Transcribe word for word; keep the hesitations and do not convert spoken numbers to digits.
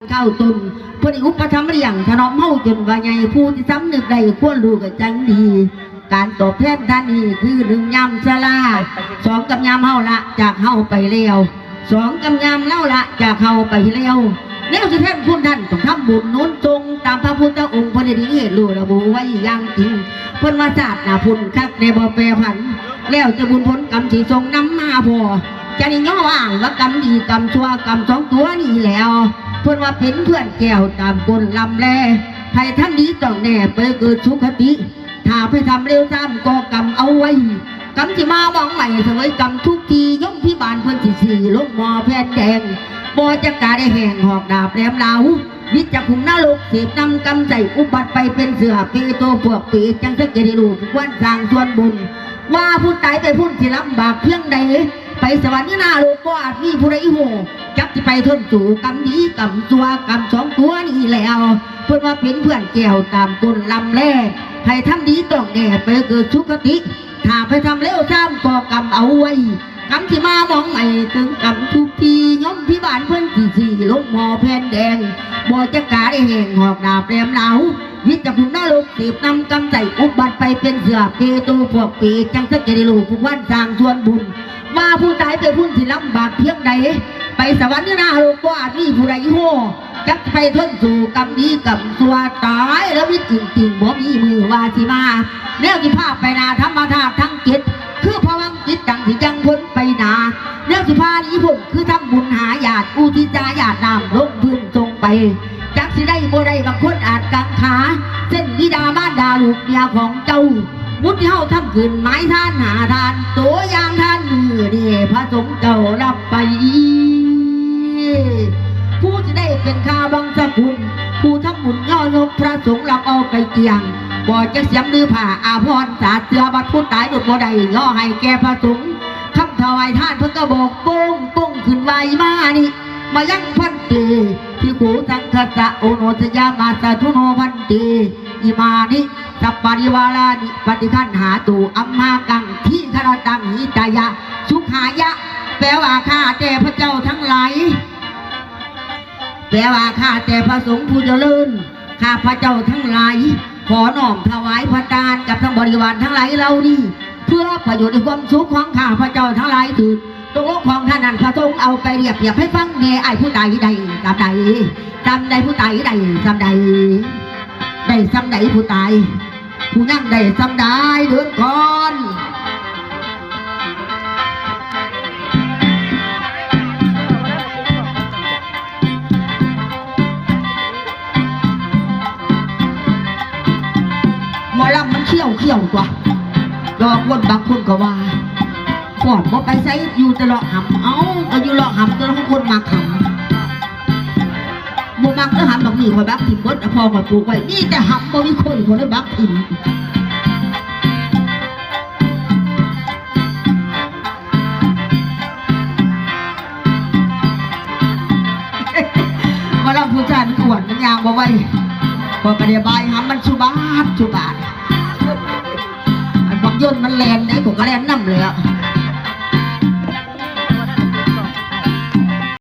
ข้าวต้น เพิ่นอุปถัมภ์เลี้ยงถนอมเฮาจนว่าใหญ่ ผู้ที่สำนึกได้ควรรู้ก็จั่งดี การตอบแทนท่านนี้คือ หนึ่ง ยามชรา สอง กับยามเฮาละจากเฮาไปแล้ว สอง กับยามเฮาละจากเฮาไปแล้ว แนวสิแทนคุณท่านต้องทำบุญหนุนส่ง ตามพระพุทธองค์เพิ่นได้ดีเหตุรู้ระบุไว้อย่างจริง เพิ่นว่าชาติหน้าพุ้นคักแน่บ่แปรผัน แล้วแต่บุญผลกรรมสิส่งนำมาพอ จะได้ย่ออ้างว่ากรรมดีกรรมชั่วกรรมสองตัวนี้แล้ว เพิ่นว่าเป็นเพื่อนแก้วตามคนลำแล ไผทำดีต้องแน่ไปเกิดสุคติ ถ้าไผทำเลวซ้ำก็กรรมเอาไว้ กรรมสิมาหมองใหม่เสวยกรรมทุกที ยมพิบาลเพิ่นสิสี่ลงหม้อแผ่นแดง บ่จักกาได้แห้งหอกดาบแหลมเหลา วิจักขุมนรกเสพนำกรรมใส่อุบัติไปเป็นเสือเปโตพวกเปรตจังสังเกตได้รู้ทุกวันสร้างส่วนบุญ ว่าผู้ตายไปพุ้นสิลำบากเพียงใด ไปสวรรค์หรือนรกบ่อาจมีผู้ใดฮู้ จักสิไปทนสู้กรรมดีกรรมชั่วกรรมสองตัวนี้แล้ว เพิ่นว่าเป็นเพื่อนแก้วตามคนลำแล ไผทำดีต้องแน่ไปเกิดสุคติ ถ้าไผทำเลวซ้ำก็กรรมเอาไว้ กรรมสิมาหมองใหม่ถึงกรรมทุกที ยมพิบาลเพิ่นสิสี่ลงหม้อแผ่นแดง บ่จักกาได้แห้งหอกดาบแหลมเหลา วิจักขุมนรกเสพนำกรรมใส่อุบัติไปเป็นเสือเปโตพวกเปรตจังสังเกตได้รู้ทุกวันสร้างส่วนบุญ ว่าผู้ตายไปพุ้นสิลำบากเพียงใด ไปสวรรค์หรือนรกบ่อาจมีผู้ใดฮู้ จักไปทนสู้กรรมดีกรรมชั่วตายแล้วมีจริงๆ บ่มีมือว่าสิมา แนวสิพาไปหน้าธรรมธาตุทั้งเจ็ด คือภวังค์จิตตังสิจั่งพ้นไปหน้า แนวสิพาหนีพ้นคือทำบุญหาญาติอุทิศญาติน้ำลงพื้นส่งไป จักสิได้บ่ได้บางคนอาจกังขา เช่นบิดามารดาลูกเมียของเจ้า บุญที่เฮาทำขึ้นหมายทานหาทาน ตัวอย่างทานมื้อนี้พระสงฆ์เจ้ารับไป ผู้สิได้เป็นข้าบังสกุล ผู้ทำบุญย่อยกพระสงฆ์รับเอาไปเกี่ยง บ่จักเสียมหรือผ้าอาภรณ์สาดเสื้อบัดผู้ตายหลุดบ่ได้ย่อให้แก่พระสงฆ์ คำถวายทานเพิ่นก็บอกโป้งโป้งขึ้นว่า อิมานิ มายังพันเต ภิกขุสังฆัสสะ โอโนชยามาสาธุโนพันเต อิมานิ สัปปะริวารานิ ปฏิคันหาตุ อัมมากัง ทีฆรตัง หิตายะ สุขายะ แปลว่าข้าแต่พระเจ้าทั้งหลาย แปลว่าข้าแต่พระสงฆ์ผู้เจริญ ข้าพระเจ้าทั้งหลาย ขอน้อมถวายพระทานกับทั้งบริวารทั้งหลายเหล่านี้ เพื่อประโยชน์ในความสุขของข้าพระเจ้าทั้งหลายเถิด ตกลงของท่านนั้นพระสงฆ์เอาไปเรียบเรียบให้ฟังแน่ ไอ้ผู้ตายได้สำใด สำใดผู้ตายได้สำใด ได้สำใดผู้ตาย ผู้ยังได้สำใดเดินก่อน หมอลำมันเขี้ยวเขี้ยวตัว หลอกคนบางคนก็ว่า ก่อนบ่ไปไสอยู่แต่เลาะหำ เอ้า ก็อยู่เลาะหำตัวละคนมักหำ บ่มักเด้อหำบักนี่ ข้อยบักถิ่มเบิด พ่อข้อยปลูกไว้ มีแต่หำบ่มีคน ข้อยเลยบักถิ่ม หมอลำผู้ชายมันอ้วน มันย่างบ่ไหว ข้อยก็ได้บายหำมันสุบาดสุบาด อันบักย่นมันแล่นเด้ ข้อยก็แล่นนำเลยอะ